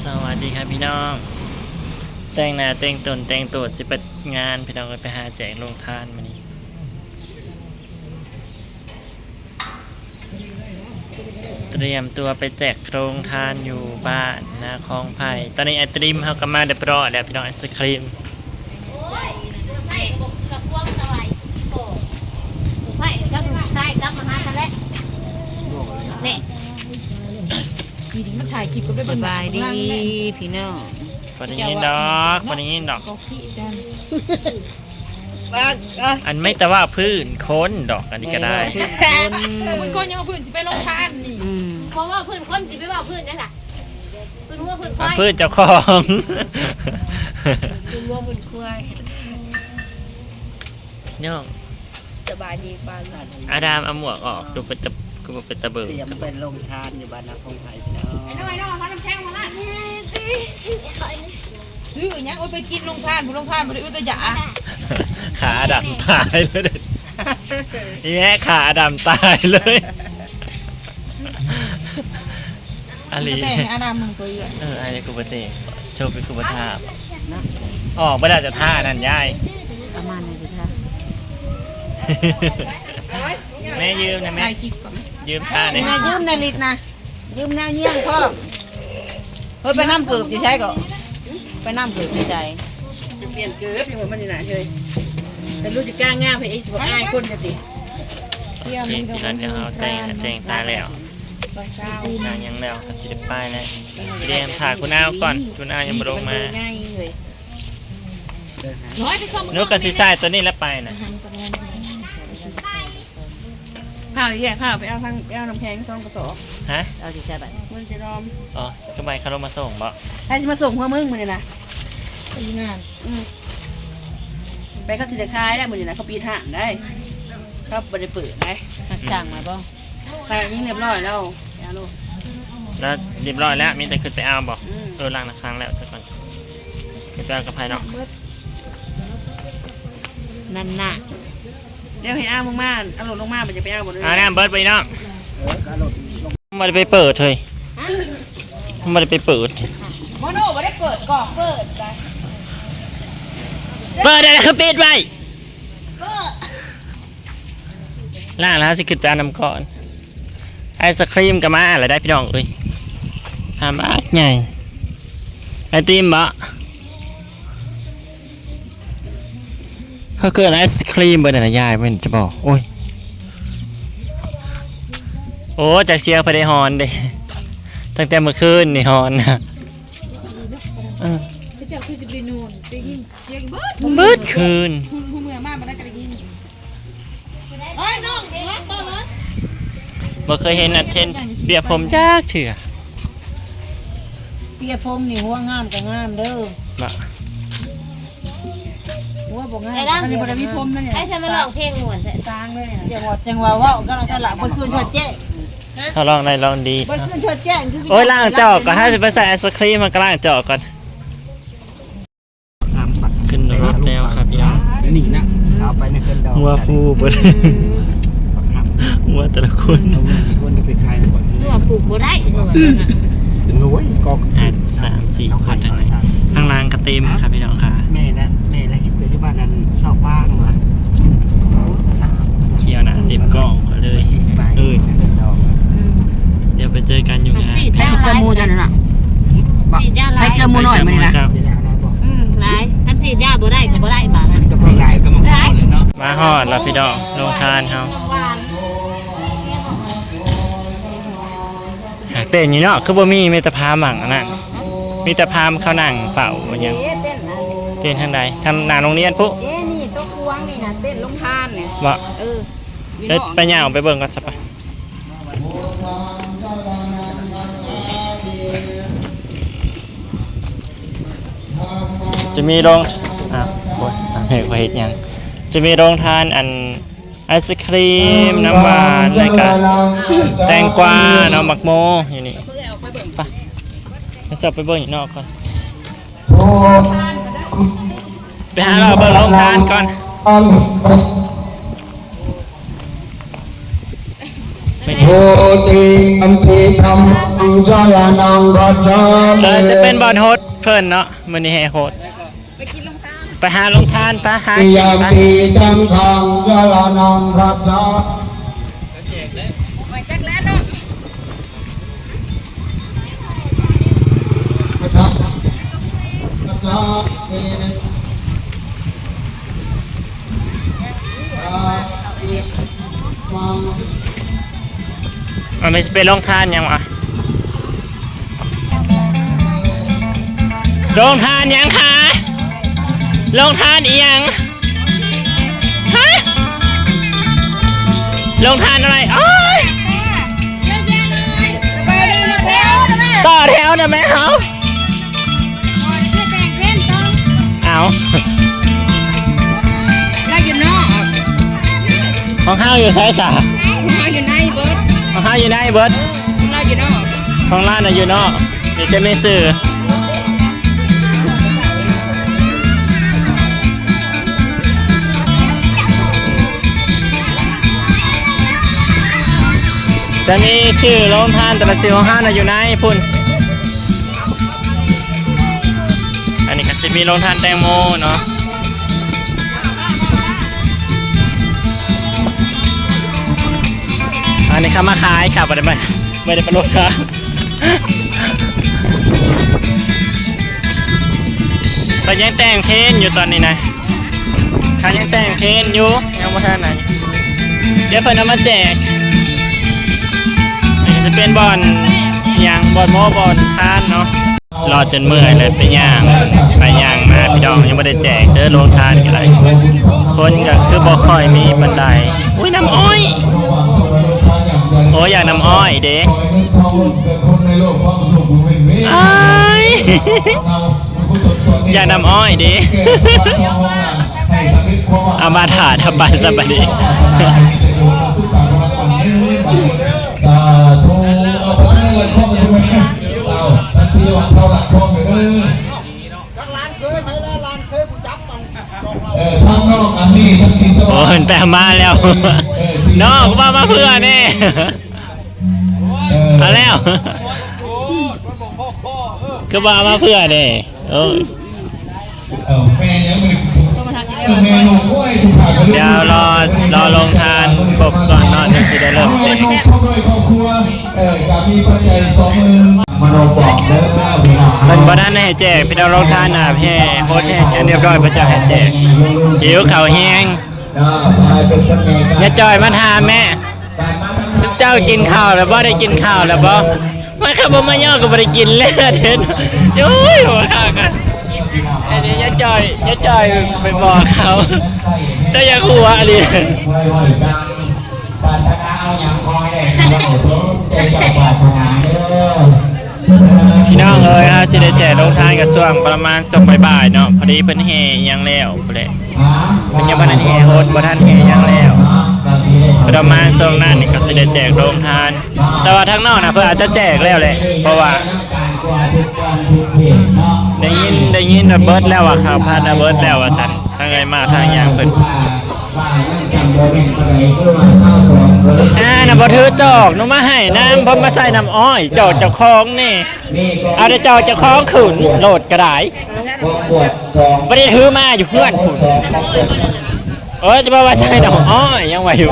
ສະຫວັດດີຄ່ະພີ່ນ້ອງ ແຕ່ງໜ້າແຕ່ງຕົນແຕ່ງໂຕຊິໄປງານພີ່ນ້ອງເອີຍ ໄປຫາແຈກໂຮງທານມື້ນີ້ ຕຽມຕົວໄປແຈກໂຮງທານຢູ່ບ້ານນາຄອງໄຜ່ ຕອນນີ້ໄອຕຣີມເຮົາກໍມາຮຽບຮ້ອຍແລ້ວພີ່ນ້ອງ ໄອສະຄຣີມ. ໃສ່ກະພວງສະໄຫວ້ ໂອ້ ໃສ່ກັບລູກຊາຍກັບມາຫາກັນແລ້ວ ແນ່ ປີນີ້ມັນຖ່າຍຄລິບກໍໄປເບິ່ງ ສະບາຍດີພີ່ນ້ອງ ບໍ່ໄດ້ຍິນດອກ ບໍ່ໄດ້ຍິນດອກ ກໍຂີ້ກັນ ອັນໄມ່ແຕ່ວ່າພື້ນຄົນດອກ ອັນນີ້ກໍໄດ້ ພື້ນຄົນຍັງວ່າພື້ນຊິໄປໂຮງທານນີ້ ອືມ ບໍ່ເວົ້າພື້ນຄົນຊິໄປເວົ້າພື້ນຫຍັງລະ ພື້ນງົວພື້ນຄວາຍ ພື້ນເຈົ້າຂອງ ພື້ນງົວພື້ນຄວາຍ ນ້ອງ ສະບາຍດີປ້າ ອາດາມເອົາໝວກອອກ ຄືເປັນຕາ ຄືບໍ່ເປັນຕາເບິ່ງ ຕຽມໄປໂຮງທານຢູ່ບ້ານນາຄອງໄຜ່ພີ່ນ້ອງ ໄອ້ນ້ອຍ ນ້ອງ ເອົານ້ຳແຂງມາລາດ ຊື້ຫຍັງ ໂອ້ຍ ໄປກິນໂຮງທານ ຜູ້ໂຮງທານບໍ່ໄດ້ອຶດໄດ້ຢາກ ຂາດຳຕາຍເລີຍ ອີແມ່ຂາດຳຕາຍເລີຍ ອາລີ ແຕ່ງອາດຳມັນກໍເອື້ອຍ ເອີ ອາຍກູບະເຕ ໂຊເປັນຄູບະທາ ອອກບໍ່ໄດ້ຈະທ່ານັ້ນຍາຍ ປະມານນັ້ນຊິທ່າ ແມ່ຢືມນະແມ່ ຖ່າຍຄລິບກ່ອນ ຢືມທ່າແດ່ ແມ່ຢືມນະລິດນະ ຢືມແນວຍ່ຽງພ້ອມ ເຮີຍ ໄປນຳເກີບຢູ່ໃສກໍ ໄປນຳເກີບຢູ່ໃສ ຈະປ່ຽນເກີບຢູ່ມັນນີ້ນະເຮີຍ ແຕ່ຮູ້ຈະກ້າງາມໃຫ້ອີກ ຊິບໍ່ອາຍຄົນກະຕິ ໂອເຄ ທີນັ້ນດຽວເຮົາແຕ່ງ ແຕ່ງຕາແລ້ວ ນາງຍັງແລ້ວ ກໍຊິໄດ້ໄປແລ້ວ ຕຽມຖ້າຄຸນອາວກ່ອນ ຄຸນອາວຍັງບໍ່ລົງມາ ໜູກໍຊິໃສ່ຕົວນີ້ແຫຼະໄປນະ ພາໄປແຍກ ພາໄປເອົາທາງ ໄປເອົານ້ຳແຂງສອງກະສອບ ຮະ ເອົາຊິໃສ່ບາດ ມັນຈະລອມ ອໍ ຄືບໍ່ໃຫ້ເຂົາລົງມາສົ່ງບໍ ໃຜຊິມາສົ່ງເພື່ອມຶງມື້ນີ້ນະ ໄປງານ ອືມ ໄປເຂົາຊິໄດ້ຂາຍໄດ້ມື້ນີ້ນະ ເຂົາປິດຮ້ານໄດ້ ເຂົາບໍ່ໄດ້ເປີດໄດ້ ຮັກຊ່າງມາບໍ່? ແຕ່ຍິງຮຽບຮ້ອຍແລ້ວ ໄປເອົາໂລດ ແລ້ວຮຽບຮ້ອຍແລ້ວ ມີແຕ່ຂຶ້ນໄປເອົາບໍ? ອືມ ເອີ ລ້າງນ້ຳຂັງແລ້ວຊະກ່ອນ ຂຶ້ນໄປເອົາກັບໃຜເນາະ ນັ້ນນະ ດຽວໃຫ້ອາມຶງມາ ເອົາລົດລົງມາ ມັນຈະໄປເອົາບໍ່ເດີ ອານ້ຳເບິດບໍ່ ພີ່ນ້ອງ ເອີ ກໍເອົາລົດ ບໍ່ໄດ້ໄປເປີດເຮີຍ ບໍ່ໄດ້ໄປເປີດ ໂມໂນບໍ່ໄດ້ເປີດ ກອກເປີດໄດ ເປີດໄດ້ຄືປິດໄວ້ ລ້າງແລ້ວຊິຂຶ້ນໄປເອົານ້ຳກ່ອນ ໄອສະຄຣີມກໍມາແລ້ວໄດ໋ພີ່ນ້ອງເອີຍ ຫາມາກໃຫຍ່ ໄອຕິມບໍ? ເຂົາເອີ້ນໄອສະຄຣີມເບິດຫັ້ນນະຍາຍ ແມ່ນຈະບອກ ໂອ້ຍ ໂອ້ ຈັກສຽງໃຜໄດ້ຮອນເດ້ ຕັ້ງແຕ່ມື້ຄືນນີ້ຮອນ ເອີ ເຈົ້າຄືຊິໄປນອນ ໄດ້ຍິນສຽງເບິດ ເບິດຄືນ ຜູ້ເມືອມາບໍ່ໄດ້ກໍໄດ້ຍິນ ບໍ່ເຄີຍເຫັນອັນເທັນເປຍຜົມຈັກເທື່ອ ເປຍຜົມນີ້ຫົວງາມກໍງາມເດີ ບໍ່ ຫົວບໍ່ງາມ ອັນນີ້ບໍ່ໄດ້ມີຜົມນະນີ້ ໃຫ້ຊັ້ນມາຮ້ອງເພງມ່ວນແທ້ ສ້າງເລີຍ ຈັ່ງວ່າ ຈັ່ງວ່າເວົ້າກັນຊັ້ນລະ ເພິ່ນຄືນຊອດແຈ້ງ ເຮົາຮ້ອງໄດ້ຮ້ອງດີ ເພິ່ນຄືນຊອດແຈ້ງ ໂອ້ຍ ລ້າງຈອກກ່ອນ ເຮົາຊິໄປໃສ່ໄອສະຄຣີມ ເຮົາກໍລ້າງຈອກກ່ອນ. ຂຶ້ນລົດແລ້ວຄັບພີ່ນ້ອງ ນີ້ນະ ເອົາໄປໃນເຮືອນດອກ ຫົວຟູເບິດ ຫົວແຕ່ລະຄົນ ເອົາເງິນຄົນໄປຂາຍກ່ອນ ຄືວ່າປູກບໍ່ໄດ້ ຄືວ່ານັ້ນນະ ໂອ້ຍ ກໍ ອ່າ ສາມສີ່ຄົນທາງນັ້ນ ທາງຫຼັງກໍເຕັມຄັບພີ່ນ້ອງຄ່ະ ແມ່ນະ ແມ່ນະ ເຮັດປັດຈຸບັນນັ້ນ ຊອກວ່າງວ່າ ຂຽວໜ້າເຕັມກ້ອງຂ້ອຍເລີຍ ເອີຍ ດຽວໄປເຈີກັນຢູ່ງານ ໃຜຊິເຈີໝູ່ເຈົ້ານັ້ນນະ ໃຜຊິເຈີໝູ່ນ້ອຍມື້ນີ້ນະ ອືມ ຫຼາຍ ຄັນສີດຢາບໍ່ໄດ້ກໍບໍ່ໄດ້ບາດນັ້ນ ກໍບໍ່ໄດ້ກໍບໍ່ໄດ້ເນາະ ມາຮອດແລ້ວພີ່ນ້ອງ ໂຮງທານເຮົາ ຫາກເຕັ້ນຢູ່ເນາະ ຄືບໍ່ມີ ມີແຕ່ພາໝັ້ງອັນນັ້ນ ມີແຕ່ພາມເຂົານັ່ງເຝົ້າຫຍັງ ເຕັ້ນທາງໃດ ທາງໜ້າໂຮງຮຽນພຸ້ນ ເອີ ນີ້ໂຕະກວາງນີ້ນະ ເຕັ້ນໂຮງທານນີ້ ບໍ່ ເອີ ໄປ ໄປຍ່າງໄປເບິ່ງກ່ອນຊະປະ ຈະມີໂຮງ ອ້າວ ໂອ້ຍ ເຮັດຫຍັງ ຈະມີໂຮງທານອັນ ໄອສະຄຣີມ ນ້ຳຫວານ ແລ້ວກະແຕງກວາເນາະ ໝາກໂມຢູ່ນີ້ ໄປ ໄປຊອກໄປເບິ່ງຢູ່ນອກກ່ອນ ໄປຫາເລາະເບິ່ງໂຮງທານກ່ອນ ໄປນີ້ ຕິยัมปิ ธัมມັງ ສະລະນັງ ຄັດສາມິ ກໍຈະເປັນບ່ອນໂຮດເພິ່ນເນາະ ມື້ນີ້ແຫ່ໂຮດ ໄປກິນໂຮງທານ ໄປຫາໂຮງທານ ໄປຫາກິນ ຕິ ໄປ ຍັມປິ ສັງຄັງ ສະລະນັງ ຄັດສາ ອັນນີ້ຊິເປັນໂຮງທານຫຍັງວະ? ໂຮງທານຫຍັງຄະ? ໂຮງທານອີ່ຫຍັງ? ຮະ? ໂຮງທານອະໄລ? ໂອ້ຍ! ຕໍ່ແຖວນະແມ່ເຮົາ. ເອົາ ລາວຢູ່ນອກ ຂອງເຮົາຢູ່ໃສສະ? ຂອງເຮົາຢູ່ໃນເບິດ ຂອງເຮົາຢູ່ໃນເບິດ ຂອງລາວຢູ່ນອກ ຂອງລາວນະຢູ່ນອກ ມີແຕ່ມີຊື່. ຈະມີຊື່ໂຮງທານ ແຕ່ວ່າຊື່ຂອງເຮົານະຢູ່ໃນພຸ້ນ. ອັນນີ້ກໍຊິມີໂຮງທານແຕງໂມເນາະ ອັນນີ້ເຂົາມາຂາຍ ຂ້າບໍ່ໄດ້ໄປ ບໍ່ໄດ້ໄປລົດ ເຂົາຍັງແຕ່ງເພນຢູ່ຕອນນີ້ນະ ເຂົາຍັງແຕ່ງເພນຢູ່ ຍັງບໍ່ທັນນັ້ນ ດຽວເພິ່ນເອົາມາແຈກ. ນີ້ຈະເປັນບ່ອນຫຍັງ ບ່ອນໝໍ ບ່ອນທານເນາະ. ລໍຈົນເມື່ອຍແລ້ວ ໄປຍ່າງໄປຍ່າງມາ ພີ່ນ້ອງ ຍັງບໍ່ໄດ້ແຈກເດີ ໂຮງທານກໍໄດ້ ຄົນກໍຄືບໍ່ຄ່ອຍມີປານໃດ. ອຸ້ຍ ນ້ຳອ້ອຍ ໂອ້ຍ ຢາກນ້ຳອ້ອຍເດ້ ອ້າຍ ຢາກນ້ຳອ້ອຍເດ້. ເອົາມາຖ້າ ຖ້າໄປສະບາຍດີ ສາທຸ ເອົາໄປເລີຍ ເອົາທັງສີ່ວັນເທົ່ານັ້ນພ້ອມເດີ ເອີ ທາງນອກອັນນີ້ທັງສີ່ສະຫວ່າງ ໂອ້ ເພິ່ນແປມາແລ້ວ ເອີ ນອກວ່າມາເພື່ອແນ່ ເອີ ເອົາແລ້ວ ຄືວ່າມາເພື່ອແນ່ ເອີ. ເອີ ແມ່ຍັງບໍ່ໄດ້ ເອີ ແມ່ລູກ ໂອ້ຍ ຜູ້ຂາຍກໍ ດຽວລໍ ລໍໂຮງທານຄົບກ່ອນເນາະ ຈັ່ງຊິໄດ້ເລີ່ມແຈກ. ເອີ ກໍມີປັດໄຈສອງໝື່ນ ມະໂນບອກເດີພີ່ນ້ອງ ເພິ່ນບໍ່ທັນໃຫ້ແຈກ ພີ່ນ້ອງ ໂຮງທານນະ ແຫ່ໂຮດແຫ່ຫຍັງຮຽບຮ້ອຍ ເພິ່ນຈະໃຫ້ແຈກ. ຫິວເຂົ້າແຮງ ເອີ ຍາຍຈ່ອຍມາຖາມແມ່ ເຈົ້າກິນເຂົ້າແລ້ວບໍ່? ໄດ້ກິນເຂົ້າແລ້ວບໍ່? ມັນກໍບໍ່ມາຍໍ້ກໍບໍ່ໄດ້ກິນແລ້ວເດ້. ໂອ້ຍ ຫົວຂ້າກັນ ອັນນີ້ຍາຍຈ່ອຍ ຍາຍຈ່ອຍໄປບອກເຂົາ ແຕ່ຢາກຫົວອີ່ຫຼີ. ພີ່ນ້ອງເອີຍ ເຮົາຊິໄດ້ແຈກໂຮງທານກັນຊ່ວງປະມານຊ່ວງບ່າຍໆເນາະ ພໍດີເພິ່ນແຫ່ອີ່ຫຍັງແລ້ວພຸ້ນແຫຼະ. ເພິ່ນຍັງບໍ່ທັນແຫ່ໂຮດ ບໍ່ທັນແຫ່ຫຍັງແລ້ວ ປະມານຊ່ວງນັ້ນກໍຊິໄດ້ແຈກໂຮງທານ ແຕ່ວ່າທາງນອກນະເພິ່ນອາດຈະແຈກແລ້ວແຫຼະ ເພາະວ່າໄດ້ຍິນ ໄດ້ຍິນວ່າເບິດແລ້ວ ວ່າເຂົ້າພັດນະເບິດແລ້ວວ່າຊັ້ນ ທາງເອື້ອຍມາທາງຫຍັງເພິ່ນ ອ່າ ນະບໍ່ຖືຈອກ ໜູມາໃຫ້ນຳ ເພິ່ນມາໃສ່ນ້ຳອ້ອຍ ຈອກເຈົ້າຂອງນີ້. ເອົາແຕ່ເຈົ້າ ເຈົ້າຂອງຂຶ້ນໂລດກໍໄດ້ ບໍ່ໄດ້ຖືມາຢູ່ເຮືອນພຸ້ນ. ເອີ ຈະມາວ່າໃສ່ນ້ຳອ້ອຍຫຍັງວ່າຢູ່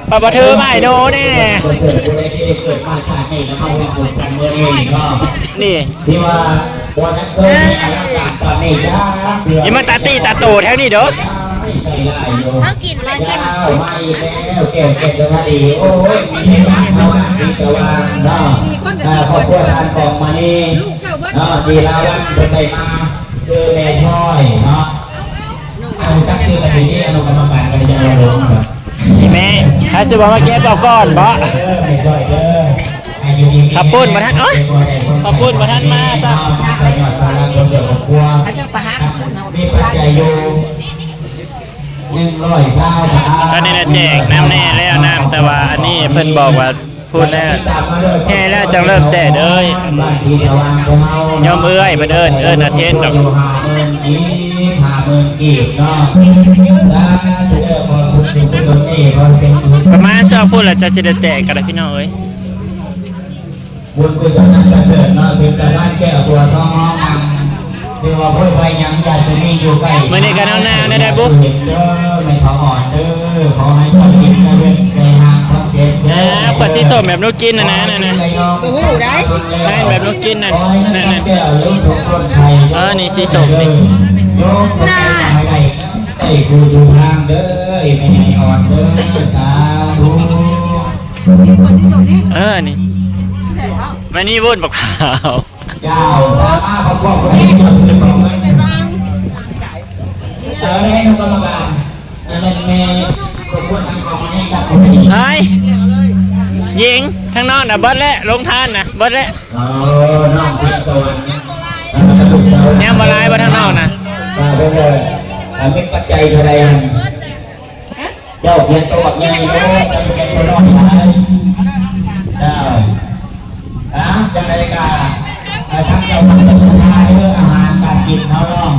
ຂ້ອຍບໍ່ຖືມາໃຫ້ໜູແນ່ ນີ້ ທີ່ວ່າບໍ່ທັນເຄີຍມີອາລະການປານນີ້ຈັກເທື່ອ ຢ່າມາຕາຕີຕາໂຕແຖວນີ້ເດີ. ເຮົາກິນແລ້ວ ເຈົ້າ ມາອີກແລ້ວ ແກ້ວເຈັດລະນະດີ ໂອ້ຍ ມີເຮັດຫຍັງເຮົານະ ມີແຕ່ວ່າເນາະ ເອີ ຄອບຄົວທ່ານກອງມະນີເນາະ ທີ່ລາວັນເພິ່ນໄດ້ມາ ຄືແມ່ຊ້ອຍເນາະ ເອົາຈັກຊື່ກັນດີໆ ອະນຸກຳມະການກັນຢ່າງລະດົງ ອີ່ແມ່ ໃຜຊິບໍ່ມາເກັບເອົາກ່ອນບໍ? ເອີ ແມ່ຊ້ອຍເດີ ໃຫ້ຢູ່ດີມີແຮງ ເຂົ້າປຸ້ນບໍ່ທັນ ໂອ້ຍ ເຂົ້າປຸ້ນບໍ່ທັນມາຊ້ຳ ເຂົາເຈົ້າໄປຫາເຂົ້າປຸ້ນເອົາ ມີປັດໄຈຢູ່ ໜຶ່ງຮ້ອຍຊາວບາດ ຕອນນີ້ນະແຈກນ້ຳແນ່ແລ້ວ ນ້ຳ ແຕ່ວ່າອັນນີ້ເພິ່ນບອກວ່າພຸ້ນແລ້ວ ແຫ່ແລ້ວຈັ່ງເລີ່ມແຈກເດີ. ຍອມເອື້ອຍເພິ່ນເອີ້ນ ເອີ້ນອາເທນດອກ. ຫ້າໝື່ນກີບ ຫ້າໝື່ນກີບເນາະ ສາທຸເດີ ຂໍບຸນ ປະມານຊ່ວງພຸ້ນລະ ຈະ ຈະໄດ້ແຕກກັນລະພີ່ນ້ອງເອີຍ. ບຸນກຸສົນອັນປະເສີດເນາະ ເປັນຕາບ້ານແກ້ວຕົວທອງເຮົານຳ ຖືວ່າໂພດໄພຫຍັງຢ່າຈະມີຢູ່ໃກ້ ມື້ນີ້ກໍໜາວໆ ແນວໃດບຸ ເຫັນເດີ ແມ່ນຂອງອ່ອນເດີ ຂໍໃຫ້ເຈົ້າເຮັດໃນເວລາໃນທາງຄວາມເຈັບເດີ ອ່າ ຂວດສີສົ້ມແບບໜູກິນນະນະ ນັ້ນນະ ບໍ່ຮູ້ໃດ ນັ້ນແບບໜູກິນນັ້ນ ນັ້ນໆ ເອີ ນີ້ສີສົ້ມນີ້ ໂຍມໃຫ້ໄດ້ໃສ່ຜູ້ຢູ່ທາງເດີ ແມ່ໃຫຍ່ອ່ອນເດີ ສາທຸ. ເອີ ນີ້ ມານີ້ໂວນບັກພ້າວ ເຈົ້າ ມາ ມາ ຄອບຄົວຄົນນີ້ເຈົ້າ ເອີ ໃຫ້ກຳມະການ ອັນນັ້ນແມ່ ຄອບຄົວທາງກອງນີ້ກັບຄົນນີ້ ເຮີ້ຍ ຍິງ ທາງນອກນະ ເບິດແລ້ວ ໂຮງທານນະ ເບິດແລ້ວ ເອີ ນ້ອງເພິ່ນສະຫວັນ ຍັງບໍ່ຫຼາຍບໍ່ທາງນອກນະ ເອີ ເພິ່ນເລີຍ ເປັນປັດໄຈເທົ່າໃດຫັ້ນ? ເຈົ້າຂຽນຕົວບັກໃຫຍ່ເດີ ເຈົ້າຂຽນຕົວນ້ອຍຫຼາຍ ເຈົ້າ ນະ ຈັ່ງໃດກະ ເອີ ທາງເຈົ້າພາໄປສຸດທ້າຍເດີ ອາຫານການກິນເຮົາເນາະ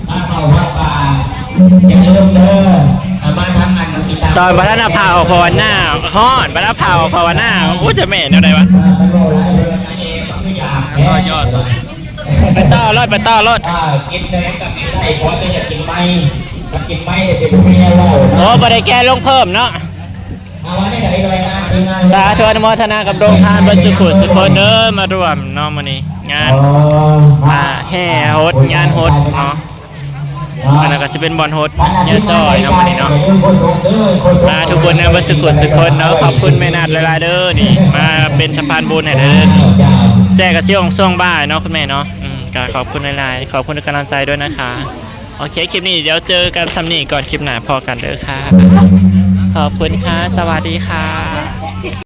ມາເຂົ້າວັດປ່າ ຢ່າລືມເດີ ເອົາມາທາງອັນ ຕອນບໍ່ທັນເອົາຜ້າອອກພາວະນາ ຮ້ອນ ບໍ່ທັນເອົາຜ້າອອກພາວະນາ ໂອ້ ຈະແມ່ນແນວໃດວະ ເອີ ມັນເວົ້າຫຼາຍເດີ ອັນນີ້ມັນຄືຢາກແທ້ ໄປຕໍ່ໂລດ ໄປຕໍ່ໂລດ ອ່າ ກິນແນວໃດກໍກິນໄດ້ ຂໍແຕ່ຢ່າກິນໄມ້ ຖ້າກິນໄມ້ນີ້ຊິບໍ່ມີແນວເວົ້ານະ ໂອ້ ບໍ່ໄດ້ແກະລົງເພີ່ມເນາະ ອ່າ ວ່າແນວໃດໜ່ວຍງານ ທີມງານ ສາທຸ ອະນຸໂມທະນາກັບໂຮງທານເບິດສູ່ຜູ້ສູ່ຄົນເດີ ມາຮ່ວມເນາະມື້ນີ້ ງານ ອ່າ ແຫ່ຫົດ ງານຫົດເນາະ ອັນນັ້ນກໍຊິເປັນບ່ອນຫົດຍາຈ້ອຍເນາະມື້ນີ້ເນາະ ສາທຸບຸນນຳເບິດສູ່ຜູ້ສູ່ຄົນເນາະ ຂອບຄຸນແມ່ນັດຫຼາຍໆເດີ ນີ້ ມາເປັນສະພານບຸນໃຫ້ເດີ ແຈກກະຊິອອກຊ່ວງບ່າຍເນາະ ຄຸນແມ່ເນາະ ອືມ ກໍຂອບຄຸນຫຼາຍໆ ຂອບຄຸນທຸກກຳລັງໃຈດ້ວຍນະຄະ. ໂອເຄ ຄລິບນີ້ດຽວເຈີກັນຊ່ຳນີ້ກ່ອນ ຄລິບໜ້າພໍ້ກັນເດີຄ່ະ ຂອບຄຸນຄ່ະ ສະຫວັດດີຄ່ະ.